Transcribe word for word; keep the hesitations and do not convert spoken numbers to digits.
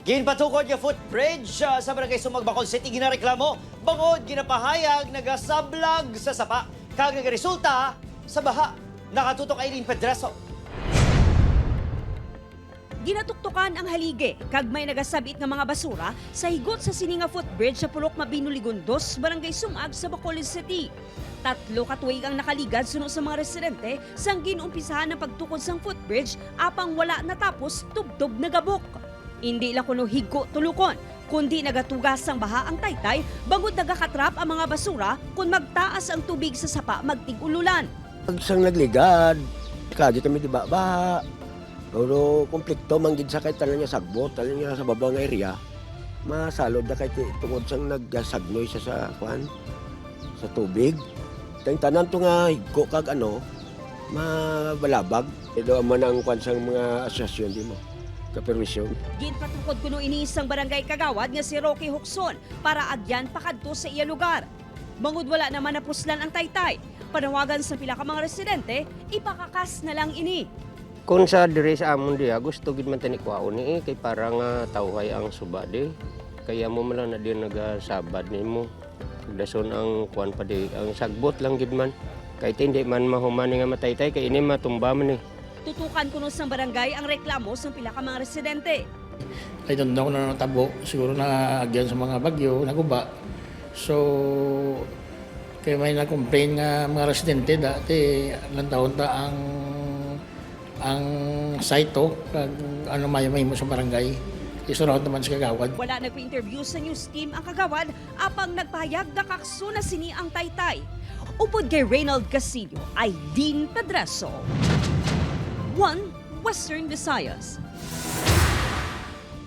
Ginpatukod nga footbridge, ah, sa Barangay Sumag, Bacolod City ginareklamo bangod ginapahayag nagasablag sa sapa kag nagaresulta sa baha. Nakatutok Eileen Pedraso. Ginatuktokan ang haligi kag may nagasabit nga mga basura sa higot sa sini nga footbridge sa Purok Mabinuligon dos, Barangay Sumag sa Bacolod City. Tatlo ka tuig ang nakaligad suno sa mga residente sang gin-umpisahan ang pagtukod sang footbridge, apang wala natapos tubtob nagabok. Indi lang kuno higo tulukon, kundi nagatuga sang baha ang taytay bangod nagakatrap ang mga basura kon magtaas ang tubig sa sapa magtig-ululan. Pag sang nagligad, kagi kami di ba, baha. Pero komplikto man gid sa kay tanan nga sagbot, tanan nga sa babaw nga area. Masalod na kay ti-, tungod sang nagasagnoy sa, sa, kuan, sa tubig. Kay tanan to nga higko kag ano, mabalabag. Pero amo na ang kuan sang mga asosasyon, di mo, kaperwisyon. Ginpatukod kuno ini sang barangay kagawad nga si Rocky Huxon para agyan pakadto sa iya lugar. Bangod wala naman napuslan ang taytay, panawagan sa pila ka mga residente, ipakakas na lang ini. Kung sa diri sa amon diha, gusto gid man tani kwaon ni, eh, kay para nga tawhay ang suba di. Kaya mo man lang na din nagasabad nimo. Dason ang kuan pa di, ang sagbot lang gid man. Kay hindi man mahuman ni nga mataytay, kay ini matumba man ni. Tutukan kuno sang barangay ang reklamo sang pila ka mga residente. I don't know na natabo. Siguro na agyan sa mga bagyo, naguba. So, kay may nag-complain nga mga residente, dati lantawon ta ang, ang site to, kag ano may mahimo sa barangay. Isurahon naman sa kagawad. Wala nagpa-interview sa news team ang kagawad, apang nagpahayag nga kakso na sini ang taytay. Upod kay Reynald Castillo, Aileen Pedraso, One Western Visayas.